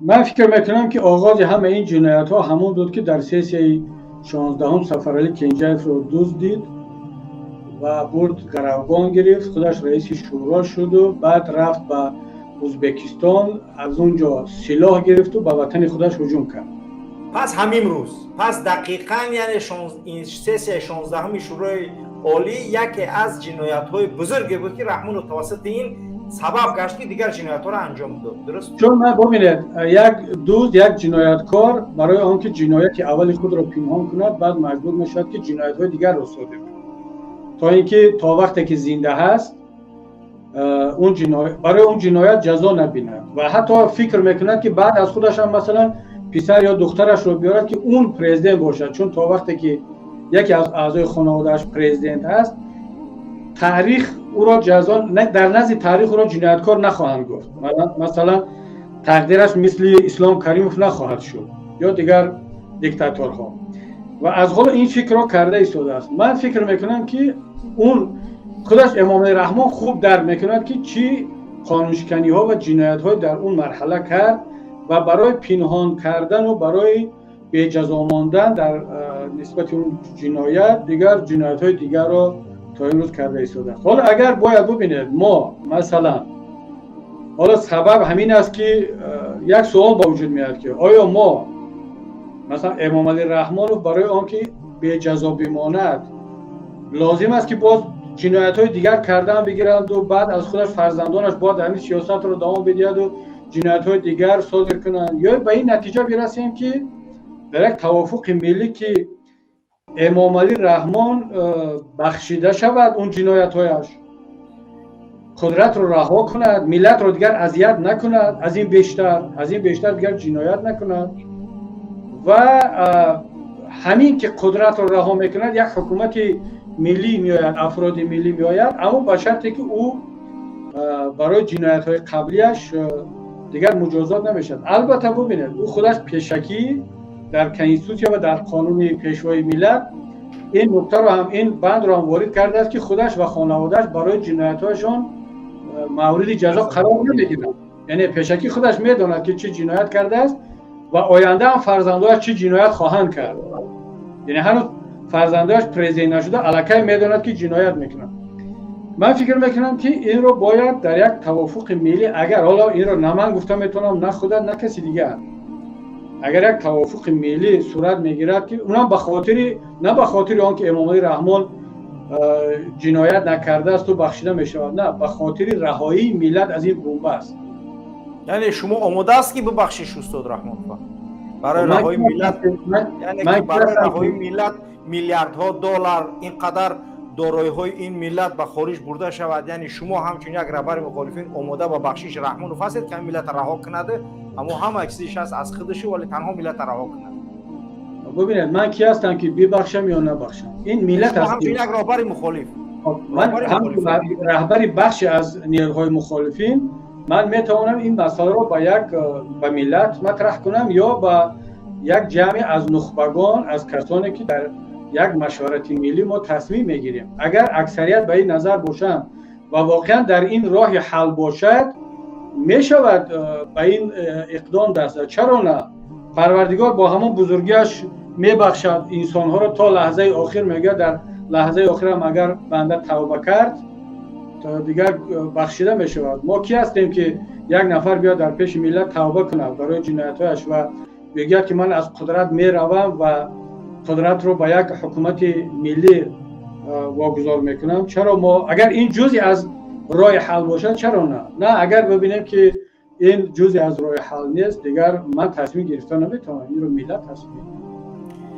Ман фикр мекунам, ки оғози ҳамаи ин ҷиноятҳо ҳамон буд, ки дар сессияи 16-ум Сафаралӣ Кенҷаевро дуздид ва бурд, гаравгон гирифт, худаш раиси шӯро шуду баъд рафт ба Ӯзбекистон, аз он ҷо силоҳ гирифту ба ватани худаш ҳуҷум кард. Пас ҳамин рӯз, пас дақиқан, яъне сессияи 16-уми Шӯрои Олӣ яке аз ҷиноятҳои бузурге буд, ки Раҳмонов тавассути ин сабаб гашт, ки дигар ҷиноятҳоро анҷом дод, дуруст? Чун ман, бубинед, як дузд, як ҷинояткор барои он ки ҷинояти аввали худро пинҳон кунад, баъд маҷбур мешавад, ки ҷиноятҳои дигарро содир кунад, то ин ки то вақте ки зинда ҳаст, он барои он ҷиноят ҷазо набинад. Ва ҳатто фикр мекунад, ки баъд аз худашам, масалан, писар ё духтарашро биёрад, ки он президент бошад, чун то вақте ки яке аз аъзои хонаводааш президент аст, таърих ӯро ҷазо, дар назди таърих ӯро ҷинояткор нахоҳанд гуфт. Масалан, тақдираш мисли Ислом Каримов нахоҳад шуд ё дигар диктаторҳо. Ва аз ҳоло ин фикрро карда истодааст. Ман фикр мекунам, ки он худаш, Эмомалӣ Раҳмон, хуб дарк мекунад, ки чӣ қонуншиканиҳо ва ҷиноятҳое дар он марҳала кард ва барои пинҳон кардану барои беҷазо мондан дар нисбати он ҷиноят дигар ҷиноятҳои дигарро то имрӯз карда истодааст. Ҳоло агар бояд бубинед, мо, масалан, ҳоло сабаб ҳамин аст, ки як суол ба вуҷуд меояд, ки оё мо, масалан, Эмомалӣ Раҳмонов барои он ки беҷазо бимонад, лозим аст, ки боз ҷиноятҳои дигар кардан бигиранду баъд аз худаш фарзандонаш бояд ҳамин сиёсатро давом бидиҳаду ҷиноятҳои дигар содир кунанд, ё ба ин натиҷа бирасем, ки дар як тавофуқи миллӣ, ки Эмомалӣ Раҳмон бахшида шавад, он ҷиноятҳояш, қудратро раҳо кунад, миллатро дигар азият накунад, аз ин бештар дигар ҷиноят накунад ва ҳамин ки қудратро раҳо мекунад, як ҳукумати миллӣ меояд, афроди миллӣ меояд, аммо ба шарте ки ӯ барои ҷиноятҳои қаблияш дигар муҷозот намешавад. Албатта, бубинед, ӯ худаш пешакӣ дар конститутсия ва дар қонуни Пешвои миллат ин нуктаро ҳам, ин бандро ҳам ворид кардааст, ки худаш ва хонаводааш барои ҷиноятҳояшон мавриди ҷазо қарор намегиранд. Яъне пешакӣ худаш медонад, ки чӣ ҷиноят кардааст ва оянда ҳам фарзандояш чӣ ҷиноят хоҳанд кард. Яъне ҳанӯз фарзандояш президент нашуда, аллакай медонад, ки ҷиноят мекунад. Ман фикр мекунам, ки инро бояд дар як тавофуқи миллӣ, агар ҳоло инро на ман гуфта метавонам, на худат, на каси дигар, агар як тавофуқи миллӣ сурат мегирад, ки унам ба хотири, на ба хотири он ки Эмомалӣ Раҳмон ҷиноят накардаасту бахшида мешавад, на, ба хотири раҳоии миллат аз ин бунбаст. Яъне шумо омода аст, ки бибахшиш устод Раҳмонова барои раҳои миллат? Яъне барои раҳои миллат миллиардҳо доллар, ин қадар дороиҳои ин миллат ба хориҷ бурда шавад, яъне шумо ҳамчун як раҳбари мухолифин омода ба бахшиши Раҳмонов ҳастед, ки ҳамин миллата раҳо кунад, аммо ҳама чизиш ҳаст аз худаши, вале танҳо миллата раҳо кунад? Бубинед, ман ки ҳастам, ки бибахшам ё набахшам? Ин миллат аст. Ҳамчун як роҳбари мухолиф. Ман раҳбари бахши аз нерӯҳои мухолифин, ман метавонам ин масъаларо ба як ба миллат матраҳ кунам ё ба як ҷамъе аз нухбагон, аз касоне ки дар як машварати миллӣ мо тасмим мегирем. Агар аксарият ба ин назар бошанд ва воқеан дар ин роҳи ҳал бошад, мешавад ба ин иқдом даст зад. Чаро на? Парвардигор бо ҳамон бузургиаш мебахшад инсонҳоро то лаҳзаи охир. Мегӯяд, дар лаҳзаи охирам агар банда тавба кард, дигар бахшида мешавад. Мо ки ҳастем, ки як нафар биёд, дар пеши миллат тавба кунад барои ҷиноятҳояш ва бигӯяд, ки ман аз қудрат меравам ва қудратро ба як ҳукумати миллӣ вогузор мекунам? Чаро мо, агар ин ҷузъе аз роҳи ҳал бошад, чаро на? На, агар бибинем, ки ин ҷузъе аз роҳи ҳал нест, дигар ман тасмим гирифта наметавонам, инро миллат тасмим мегирад.